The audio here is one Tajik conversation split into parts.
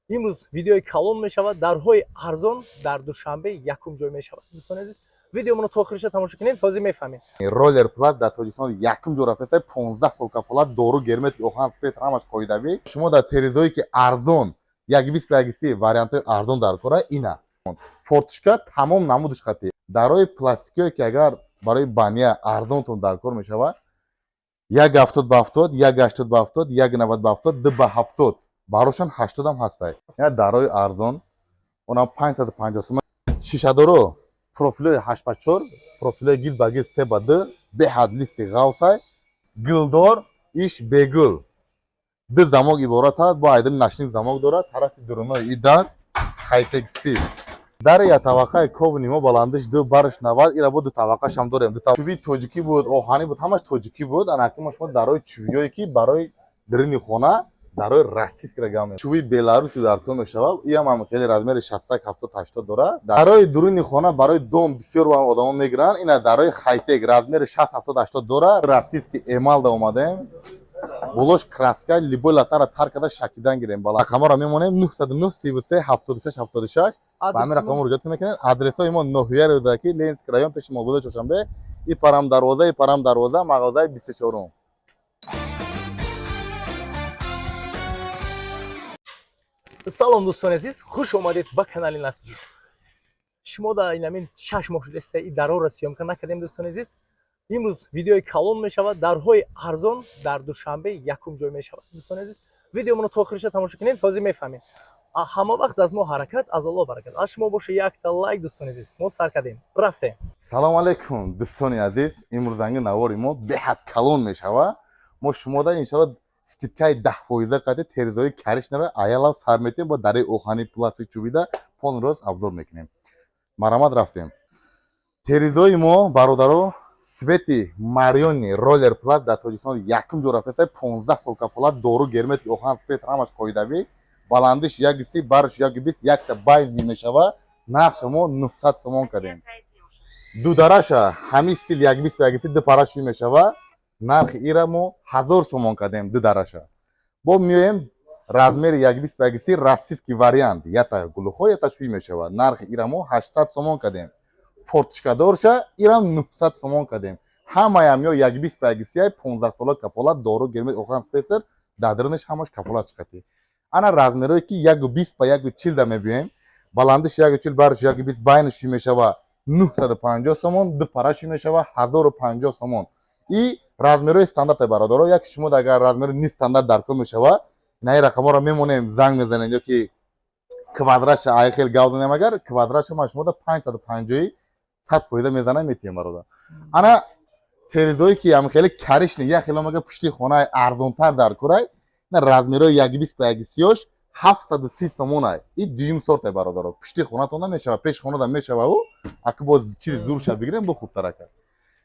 Имрӯз видеои калон мешавад, дарҳои арзон дар Душанбе якум ҷой мешавад. Дӯстони азиз, видеомонро то охириша тамошо кунед, ҳозир мефаҳмед. Роллер плат дар Тоҷикистон якум ҷо рафтааст, 15 сол кафолат, дору, герметик, оҳан, спецтр, ҳамаш қоидавӣ. Шумо дар терезое ки арзон, 1,20 ба 1,30 вариантҳои арзон дар кора, ина форточка тамом намудиш хати. Дарои пластикие ки агар барои баня арзонтон дар кор мешавад, 1,70 ба 70, 1,80 ба 70, 1,90 ба 70, 2 ба 70, барошон 80-ам ҳастай. Ина дарои арзон, онам 550 сум. Шишадоро профилои 8 ба 4, профилои гил ба гил 3 ба 2, беҳад листи ғавсай, гилдор иш бегул. Ду замок иборат аст, бо айдами ночник замок дорад, тарафи дурунои и дар хайтек стил. Дари як табақаи ковни мо баландиш 2, барш 90, ира бо ду табақашам дорем. Чӯби тоҷикӣ буд, оҳанӣ буд, ҳамаш тоҷикӣ буд. Анаки мо шумо дарои чӯбиёе ки барои дарини хона, дарои российскира гап мезанем. Чӯби беларус ки дар кор мешавад, иам ҳам хеле размери 61, 70, 80 дорад. Дарои дуруни хона барои дом бисёр одамо мегиранд. Ина дарои хайтек размери 60, 70, 80 дорад. Российский эмалда омадаем. Болош краска, любой латара тар карда шакидан гирем. Бала рақамҳоро мемонем: 909 33 76 76. Ба ҳамин рақамҳо муроҷиат мекунед. Адресҳои мо: ноҳияи Рӯдакӣ, Ленинский район, пеши Мобуза, Чоршанбе, и парам дарвоза, и парам дарвоза, мағозаи 24-ум. Салом, дӯстони азиз, хуш омадед ба канали Натиҷа. Шумо дар инамин 6 моҳ шудааст, и дарҳоро съёмка накардем, дӯстони азиз. Имрӯз видеои калон мешавад, дарҳои арзон дар Душанбе якум ҷой мешавад. Дӯстони азиз, видеомонро то охириша тамошо кунед, ҳозир мефаҳмед. Ҳама вақт аз мо ҳаракат, аз Аллоҳ баракат. Аз шумо боша якта лайк, дӯстони азиз. Мо сар кардем, рафтем. Салому алайкум, дӯстони азиз. Имрӯз занги навори мо беҳад калон мешавад. Мо шумода иншоалло скидкаи 10% қати терезои каришнаро аялав сар метем, бо дари оҳани, пластик, чӯбида полный рост обзор мекунем. Марамат, рафтем. Терезои мо, бародаро, цвети мариони роллер плат дар Тоҷикистон якум ҷо рафтааст, 15 сол кафолат, дору, герметик, оҳан, спецтр, ҳамаш қоидавӣ. Баландиш 1,30, барш 1,20, якта байн мешавад. Нархша мо 900 сомон кардем. Дудараша ҳамин стил 1,20 ба 1,30, ду пара шӯй мешавад. Нархи ира мо 1000 сомон кардем, ду дараша. Бо меоем размери 1,20 ба 1,30, российский вариант, ята глухой, ята шӯй мешавад. Нархи ира мо 800 сомон кардем. Форточкадорша ирам 900 сомон кардем. Ҳамаям ё 1,20 ба 1,30, 15 сола кафолат, дору, герметик, оҳан, спецтр, дар дарунаш ҳамаш кафолат чиқати. Ана размерое ки 1,20 ба 1,40 да мебиёем, баландиш 1,40, барш 1,20, байнаш шӯй мешавад, 950 сомон, ду пара шӯй мешавад, 1050 сомон. И размерҳои стандарте, бародаро. Як шумо агар размери нестандарт дар кор мешавад, инаи рақамҳоро мемонем, занг мезанед ё ки квадратша ай хел гав занем. Агар квадратша ман шумо 550 100% мезанам, метиҳем, бародар. Ана терезое ки ам хеле каришни, як хело мага пушти хонаи арзонтар дар корай, на размерҳои 1,20 ба 1,30-ош 730 сомонай. И дуюм сорте, бародаро, пушти хонатон намешава, пеши хонада мешава. Ӯ аки боз чизи зурша бигирем, бо хубтар ака.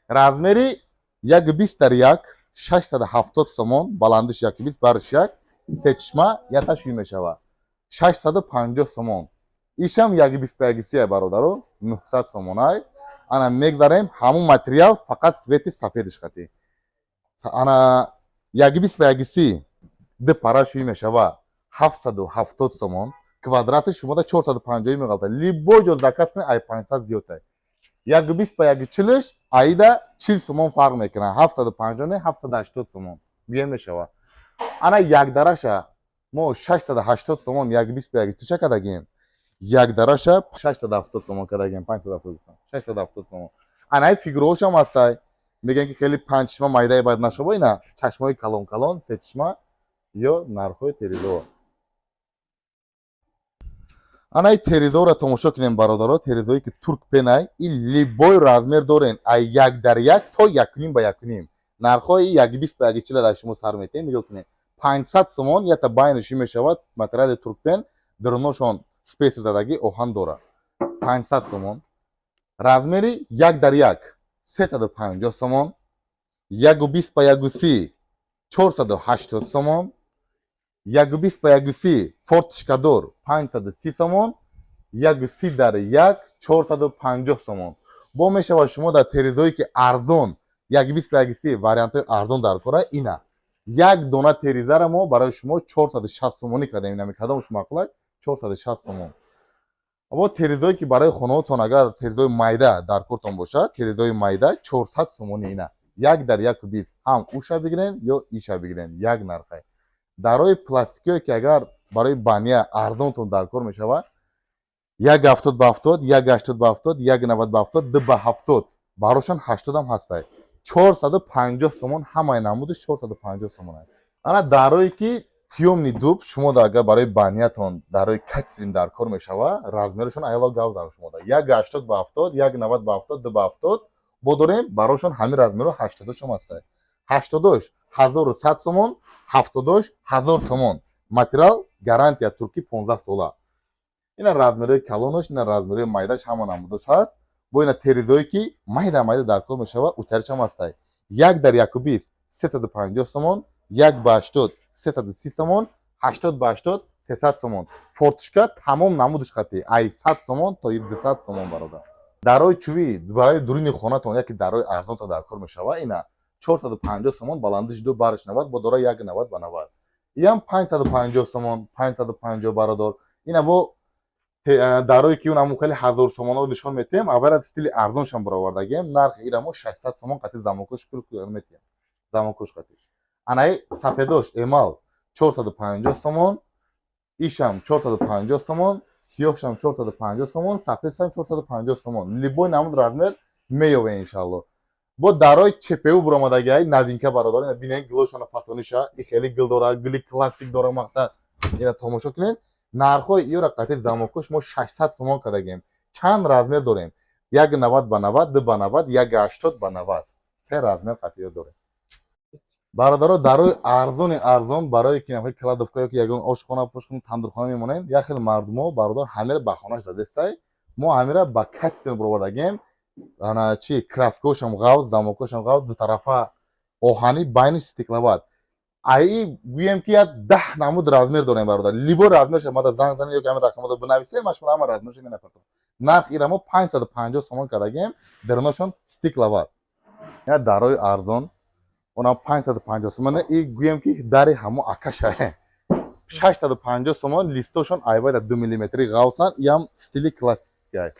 Размери 1,20 дар 1, 670 сомон, баландиш 1,20, барш 1, сечишма, ята шӯй мешава, 650 сомон. Ишам 1,20 ба 1,30, бародаро, 900 сомонай. Ана мегзарем ҳамун материал, фақат цвети сафедиш хати. Ана 1,20 ба 1,30, ду пара шӯй мешава, 770 сомон. Квадрати шумода 450 меғалта. Любой ҷо заказ кунед, ай 500 зиёдтай. 1,20 ба 1,40-ш аида 40 сомон фарқ мекунад, 750 не, 780 сомон бия мешава. Ана якдараша мо 680 сомон, 1,20 ба 1,40 кардагем, якдараша 670 сомон кардагем, 570, 670 сомон. Ана фигураҳошам ҳастай, мегӯян ки хеле панҷчишма майдаи бояд нашава. Ина чашмҳои калон калон, сечишма ё нархҳои терезао. Анаи терезаоро тамошо кунем, бародаро. Терезаое ки турк пенай, и любой размер дорен, ай 1 дар 1 то 1,5 ба 1,5. Нархҳои 1,20 ба 1,40 дар шумо сар метаҳем. Нигоҳ кунед, 500 сомон, ята байнаши мешавад, материали туркпен, даруношон специ задагӣ, оҳан дорад, 500 сомон. Размери 1 дар 1 350 сомон, 1,20 ба 1,30 480 сомон, 1,20 ба 1,30 форточкадор 530 сомон, 1,30 дар 1 450 сомон. Бо мешавад шумо дар терезое ки арзон, 1,20 ба 1,30 вариантҳои арзон дар кора, ина як дона терезаро мо барои шумо 460 сомонӣ кардем. Инами кадомаш маъқулай? 460 сомон. Бо терезое, ки барои хонаотон, агар терезои майда дар кортон бошад, терезои майда 400 сомони. Ина 1 дар 1,20, ҳам уша бигирен ё иша бигирен, як нархе. Дарои пластикие, ки агар барои баня арзонтон дар кор мешавад, 1,70 ба 70, 1,80 ба 70, 1,90 ба 70, 2 ба 70, барошон 80-ам ҳастай, 450 сомон. Ҳамаи намудиш 450 сомон. Ана дарое, ки тёмный дуб, шумо агар барои банятон дарои качественный дар кор мешава, размерашон аяло гавзам шумо да 1,80 ба 70, 1,90 ба 70, 2 ба 70 бо дорем. Барошон ҳамин размеро 80-ошам ҳастай. 80-ош 1100 сомон, 70-ош 1000 сомон. Материал гарантия туркӣ 15 сола. Ина размерои калонош, ина размерои майдаш, ҳама намудош ҳаст. Бо ина терезое, ки майда майда дар кор мешава, утаришам ҳастай, 1 дар 1,20, 350 сомон, 1 ба 80, 330 сомон, 80 ба 80, 300 сомон. Форточка тамом намудиш хати ай 100 сомон то 200 сомон. Бародар, дарои чӯбӣ барои дуруни хонатон, яке дарои арзонтон дар кор мешава, ина 450 сомон, баландиш 2, барш 90, бо дора 1,90 ба 90. Иам 550 сомон, 550, бародор. Ина бо дарое, ки он ҳамун хеле 1000 сомонро нишон метиҳем, аввала стили арзоншам баровардагием. Нархи ира мо 600 сомон, қати замокош пул метиҳем, замокош қати. Анаи сафедош эмал 450 сомон, ишам 450 сомон, сиёҳшам 450 сомон, сафедшам 450 сомон. Любой намуд размер меёве, иншалло. Бо дарои ЧПУ буромадагиай, новинка, бародар. Ина бинед гилошона, фасониша и хеле гил дора, гили классик дора. Мақсад, ина тамошо кунед. Нархҳои иёра қати замокош мо 600 сомон кардагем. Чанд размер дорем: 1,90 ба 90, 2 ба 90, 1,80 ба 90, се размер қатиё дорем, бародаро. Дарои арзони арзон барое ки кладовка ё ки ягон ошхона, пошхона, тандурхона мемонем. Як хел мардумо, бародар, ҳамера ба хонаш задестай. Мо ҳамера ба качественно баровардагем. Ана чи, краскошам ғавз, замокошам ғавз, дутарафа оҳанӣ, байниш стекловат. Аи гӯем, ки як 10 намуд размер дорем, бародар. Любой размерша мада занг занед ё ки ҳамин рақамода бинависед, ман шумо ҳама размерша менапартам. Нарх ира мо 550 сомон кардагем, дарунашон стекловат. Я дарои арзон, онам 550 сомон. И гӯем, ки дари ҳамо акашае, 650 сомон. Листошон айвайда 2 миллиметри ғавсан. Иам стили классический,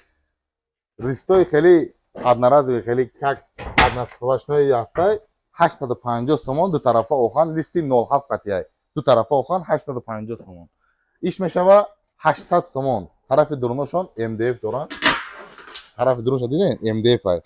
листои хеле одноразовый, хеле как односплошной ҳастай, 850 сомон. Дутарафа оҳан, листи 0,7 қатияй, ду тарафа оҳан, 850 сомон. Иш мешава 800 сомон. Тарафи дуруношон МДФ доранд. Тарафи дурунша диден, МДФ ай,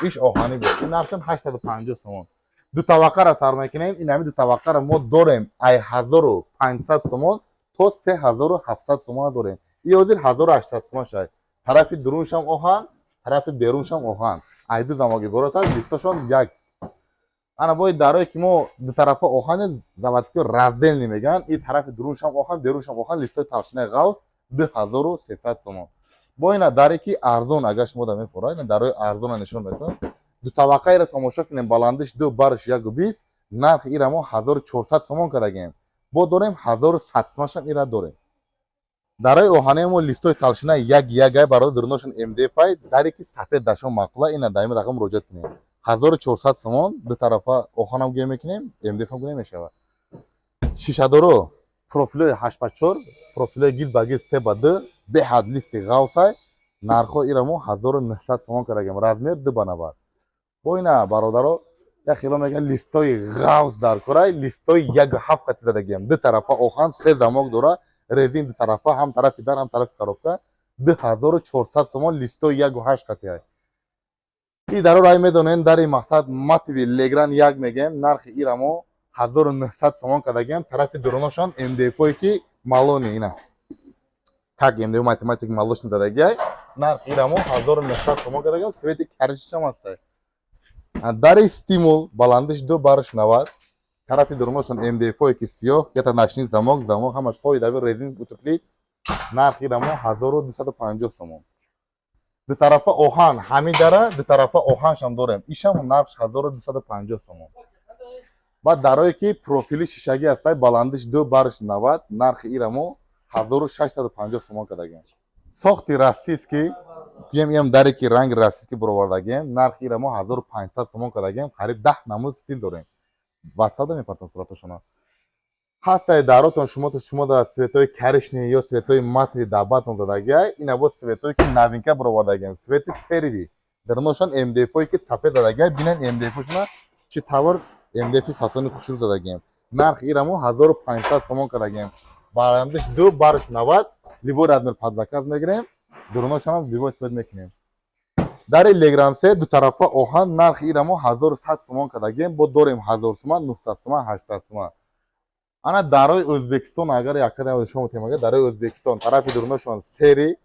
иш оҳанӣ буд. Ин нархшон 850 сомон. Ду табақара сар мекунем. Ин ҳами ду табақара мо дорем ай 1500 сомон то 3700 сомона дорем. И ҳозир 1800 сомон шай. Тарафи дуруншам оҳан, тарафи беруншам оҳан, ай ду замок иборат аст, листошон як. Ана бои дарое, ки мо дутарафа оҳане, заводской раздельный мегӯянд. И тарафи дуруншам оҳан, беруншам оҳан, листои толщинаи ғавз, 2300 сомон. Бо ина даре, ки арзон, агар шумо да мефора, ина дарои арзона нишон медиҳам. Дутабақаеро тамошо кунем, баландиш 2, барш 1,20. Нархи ира мо 1400 сомон кардагем. Бо дорем 1100 сомоншам ира дорем. Дарои оҳанаи мо листои толщина 1,1 ай, барои дуруношон МДФ ай. Даре ки сафед дашон маъқула, ина дар ин рақам муроҷиат кунем, 1400 сомон. Ду тарафа оҳанам гӯя мекунем, МДФам гӯя мешавад. Шишадоро профилои 8 ба 4, профилои гил ба гил, 3 ба 2, беҳад листи ғавсай. Нархҳо ира мо 1900 сомон кардагем, размер 2 ба 90. Бо ина, бародаро, як хело мегӯян, листои ғавс дар корай, листои 1,7 қати задагием, ду тарафа оҳан, се замок дора, резин ду тарафа, ҳам тарафи дар, ҳам тарафи коробка, 2400 сомон, листои 1,8 қатиай. И дароро ай медонен, дари мақсад матовый Легран як мегӯем. Нархи ира мо 1900 сомон кардагием. Тарафи дуруношон МДФое, ки малони, ина как МДФ математик молочный задагиай. Нархи ира мо 1900 сомон кардагием, цвети коричневый ам ҳастай. Дари стимул, баландиш 2, барш 90, тарафи дуруношон МДФое, ки сиёҳ, ята ночной замок, замок ҳамаш қоидави, резин утеплить. Нархи ира мо 1250 сомон, дутарафа оҳан. Ҳамин дара дутарафа оҳаншам дорем, ишам нархш 1250 сомон. Баъд дарое, ки профили шишагӣ ҳастай, баландиш 2, барш 90, нархи ира мо 1650 сомон кардагем. Сохти российский гӯем, иам даре, ки ранги российский буровардагем, нархи ира мо 1500 сомон кардагем. Қариб 10 намуд стил дорем, ватсапда мепартам суратошона. Ҳастаи даротон шумо да цветои коричневый ё цветои матовый дабатон задагиай. Ина бо цветое ки новинка баровардагиам, цвети серый. Даруношон МДФое ки сафед задагиай. Бинед, МДФшона чӣ тавр, МДФи фасони хушрӯ задагиам. Нархи ирамо 1500 сомон кардагиам. Баландиш 2, барш 90, любой размер под заказ мегирем. Дуруношонам любой цвет мекунем. Дари Легрансе, дутарафа оҳан, нархи ирамо 1100 сомон кардагием. Бо дорем 1000 суман, 900 суман, 800 суман. Ана дарои Ӯзбекистон, агар якада шумо метем, агар дарои Ӯзбекистон, тарафи дуруношон серый,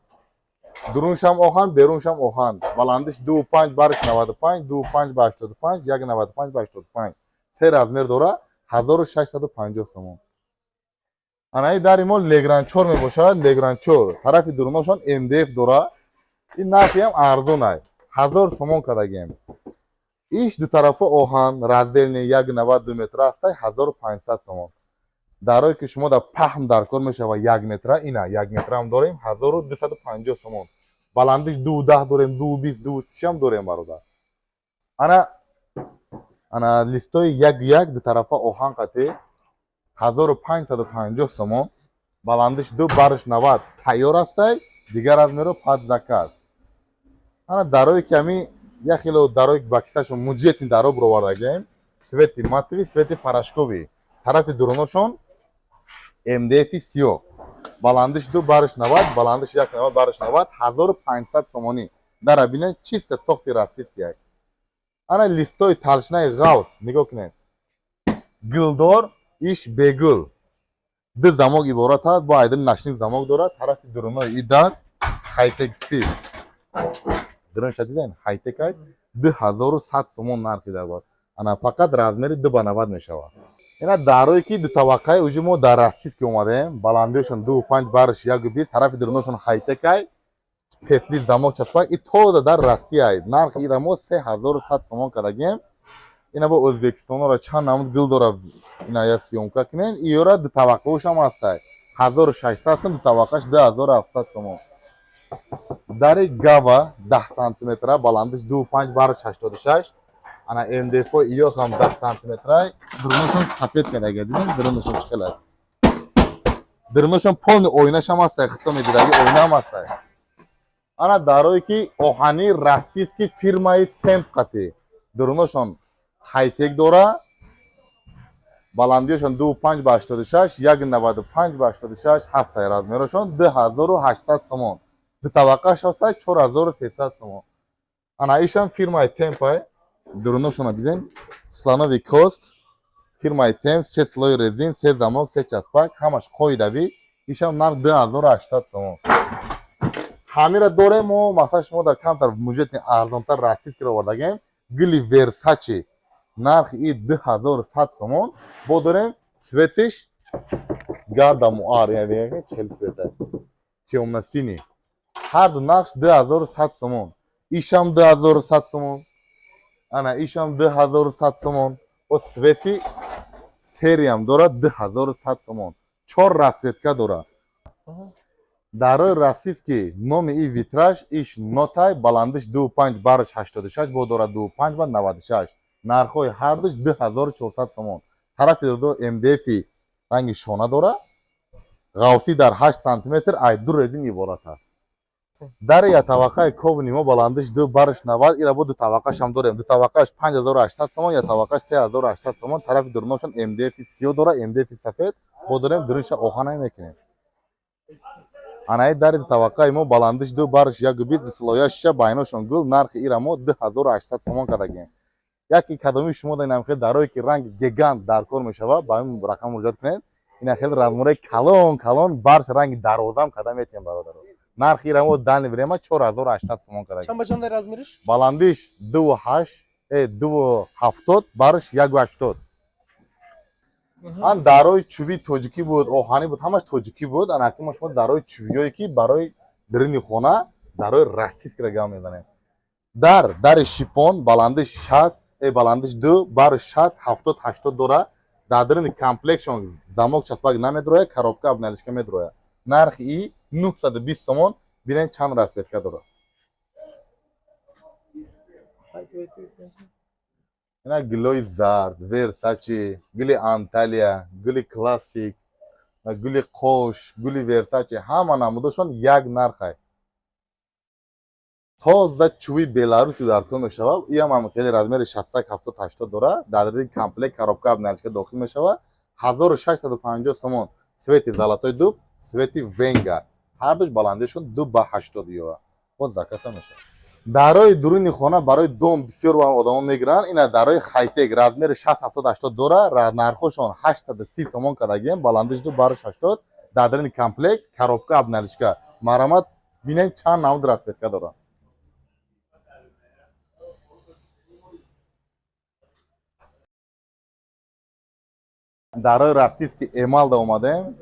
дуруншам оҳан, беруншам оҳан, баландиш 2,5, барш 95, 2,5 ба 85, 1,95 ба 85, се размер дора, 1650 сомон. Анаи дари мо Легран 4 мебошад. Легран 4, тарафи дуруношон МДФ дора. Ин нархиам арзонай, 1000 сомон кардагием. Иш дутарафа оҳан, раздельный, 1,92 метра ҳастай, 1500 сомон. Дарое ки шумо дар паҳм дар кор мешава, 1 метра, ина 1 метраам дорем, 1250 сомон. Баландиш 2,10 дорем, 2,20, 2,30-ам дорем, бародар. Ана листои 1,1, дутарафа оҳан қатӣ, 1550 сомон. Баландиш 2, барш 90, тайёр ҳастай. Дигар размеро под заказ. Ана дарое ки ҳами як хело дарои ба кисашон муҷетни даро бировардагием, цвети матовый, цвети порошковый, тарафи дуруношон МДФи сиёҳ, баландиш 2, барш 90, баландиш 1,90, барш 90, 1500 сомонӣ. Дара бинед, чисто сохти российский як. Ана листои толщинаи ғавс, нигоҳ кунед, гулдор, иш бегул, ду замок иборат аст, бо айдин ночник замок дорад. Тарафи дурунои и дар хайтек стил, дурунша диден, хайтекай, 2100 сомон нархи дар бар. Ана фақат размери 2 ба 90 мешавад. Ина дарое ки дутабақаи, уҷи мо дар российский омадаем, баландиашон 2,5, барш 1,20, тарафи дуруношон хайтекай, петли замок часпак, и тоза дар Россияй. Нархи ира мо 3100 сомон кардагем. Ина бо Ӯзбекистонора чанд намуд гул дора, ина я съёмка кунен. Иёра дутабақаошам ҳастай, 1600 сом, дутабақаш 2700 сомон. Дари гава, 10 сантиметра, баландиш 2,5, барш 86. Ана МДФ иё ҳам 10 сантиметрай, дуруношон сафед кардага. Дидем, дуруношон чӣ хелад, дуруношон полный оинашам ҳастай, хито медидаги оинаам ҳастай. Ана дарое ки оҳани российский, фирмаи Темп қатӣ, дуруношон хайтек дора, баландиашон 2,5 ба 86, 1,95 ба 86 ҳастай, размерошон 2800 сомон. Дутабақаш ҳастай, 4300 сомон. Ана ишам фирмаи Темпай, дуруношона дидем, слоновый кость, фирмаи Темп, се слои резин, се замок, се часпак, ҳамаш қоидавӣ. Ишам нарх 2800 сомон. Ҳамира дорем мо, масалан, шумо дар камтар мужетни арзонтар российскиро овардагем, гули Версачи, нархи и 2100 сомон. Бо дорем цветиш гарда муар, яъне чӣ хели цвета, тёмно-синий, ҳарду нақш 2100 сомон. Ишам 2100 сомон, ана ишам 2100 сомон. Бо цвети серыйам дорад, 2100 сомон, чор расцветка дорад. Дарои российский, номи и Витраж, иш нотай, баландиш 2,5, барш 86, бо дорад 2,5 ба 96, нархҳои ҳардуш 2400 сомон. Тарафи МДФи ранги шона дора, ғавсӣ дар 8 сантиметр, ай ду резин иборат аст. Дари яктабақаи ковни мо, баландиш 2, барш 90, ира бо дутабақашам дорем, дутабақаш 5800 сомон, яктабақаш 3800 сомон. Тарафи дурношон МДФи сиёҳ дора, МДФи сафед бо дорем, дурунша оҳанай мекунем. Анаи дари дутабақаи мо, баландиш 2, барш 1,20, дусилоя шиша, байношон гул, нархи ира мо 2800 сомон кардагем. Яке кадоми шумо да инам хел дарое ки ранги гигант дар кор мешавад, ба ҳамин рақам муроҷиат кунед. Ина хел размерои калон калон, барш ранги дарвозам карда метиҳем, бародаро. Нархи ира мо данный время 4800 сомон кардагем. Чанд ба чандай размериш? Баландиш 2,8, 2,70, барш 1,80. Ан дарои чӯби тоҷикӣ буд, оҳанӣ буд, ҳамаш тоҷикӣ буд. Ана акнун мо шумо дарои чӯбиёе ки барои дарини хона, дарои российскиро гап мезанем. Дари шипон, баландиш 60, баландиш 2, барш 60, 70, 80 дора. Дар дарини комплектшон замок часпак намедроя, коробка обналичка медроя. Нархи и 920 сомон. Бинем, чанд расцветка дорад. Ина гулои зард, Версачи, гули Анталия, гули классик, гули қош, гули Версачи, ҳама намудошон як нархай. Тоза чӯби Беларус ки дар кор мешавад, иам ҳам хеле размери 61, 70, 80 дора. Дар комплект коробка обналичка дохил мешавад. 1650 сомон. Цвети золотой дуб, цвети венга. Ҳардуш баландишон 2 ба 80 ёра. Боз заказ мешавад. Дарои дуруни хона барои дом бисёр одамо мегиранд. Ина дарои хайтек размери 60, 70, 80 дора, нархошон 830 сомон кардагием, баландиш 2 барш 80. Дар даруни комплект коробка обналичка. Марамат бинед чанд намуд расцветка дорад. Дарои российский эмалда омадем.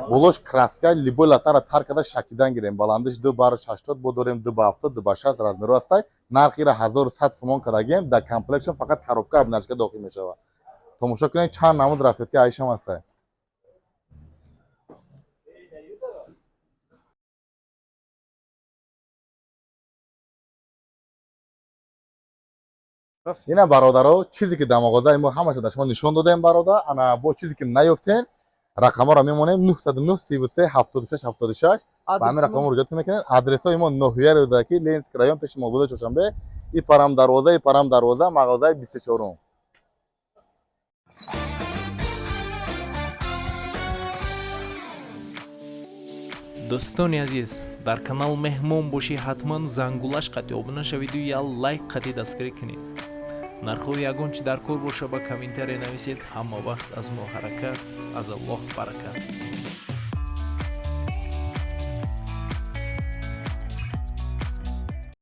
Болош краска, любой латара тар карда шакидан гирем. Баландиш 2 барш 80, бо дорем 2 ба 70, 2 ба 60 размеро ҳастай. Нархира 1100 сомон кардагием. Дар комплектшон фақат коробка обналичка дохил мешавад. Тамошо кунед чанд намуд расцветка айшам ҳастай. Ина бародаро, чизе ки дар мағозаи мо ҳамаша дар шумо нишон додем, бародар. Ана бо чизе ки наёфтен, рақамҳоро мемонем 909 33 76 76. Ба ҳамин рақамҳо муроҷиат мекунед. Адресҳои мо ноҳияи Рӯдакӣ, Ленинский район, пеши Мобозаи Чоршанбе, и парам дарвоза, и парам дарвоза, мағозаи 24-ум. Дӯстони азиз, дар канал меҳмон бошӣ, ҳатман зангулаш қатъи обуна шавиду я лайк қатъи дастгирӣ кунед. Нархҳои ягон чи дар кор боша, ба комментария нависед. Ҳама вақт аз мо ҳаракат, аз Аллоҳ баракат.